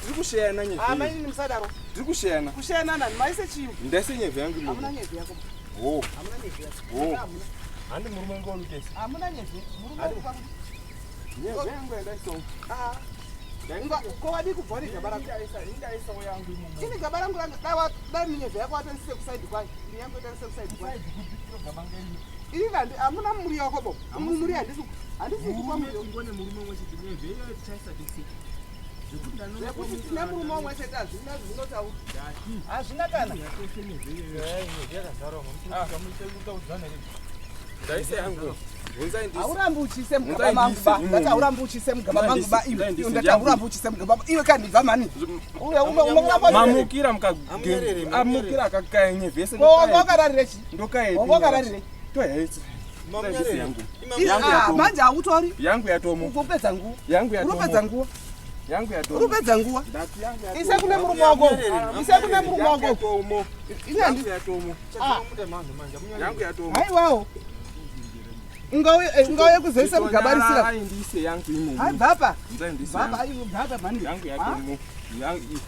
Tiri kusheyana nyevhe. Ah, mainini musadaro. Tiri kusheyana. Kusheyana nani? Maise chii? Ndaise nyevhe yangu imomo. Hamuna nyevhe yako. Oh. Hamuna nyevhe yako. Oh. Hamuna. Handi murume wangu unotesa. Hamuna nyevhe. Murume wangu kwa Nyevhe yangu yandaisa. Ah. Ko wadii kubva negaba rako? Ndaisawo yangu imomo. Ini gaba rangu ranga dai wa dai minyevhe yako watoisise kusaidi kwayo. Ini yangu itarise kusaidi kwayo. Ini handi hamuna muri wako bo. Muri handisi handisi kupa muri. Ngone murume umwe chete nyevhe iyoyo tichaisa tese. Zvekuti tine murume umwe chete hazvina zvinotaura. Hazvina kana. Ndaisa yangu. Bvunzai ndisi. Haurambi uchiise mugaba Bvunzai mangu ndisi ba. imomo. Ndati haurambi uchiise mugaba mangu ba iwe. Bvunzai ndisi Iwe ndati yangu. haurambi uchiise mugaba iwe kandi bva mani. Uye ume unoramba Mamukira muka Amuyerere, amukira akakaya nyevhe yese. Ko wanga wakararire chii? Ndokayepi. Wanga wakararire? Toyaitsi. Mamunyarere. Yangu. Ima- Yangu Ah, yatomo. manje hautori. Yangu yatomo. Ukupedza nguva. Yangu yatomo. Urupedza nguva. Yangu yatomo. Urupedza nguva. Ndati yangu yatomo. Ise kune murume wako. Ise kune murume Yangu wako. yatomo. Ini handi Yangu yatomo. Yangu yatomo. haiwawo. Ungauye eh, ungauye kuzoisa mugabarisira. Ai ndise yangu imomo. Hai bvapa. Bvunzai ndise Bvapa yangu. ai bvapa mani. Yangu yatomo. Yangu.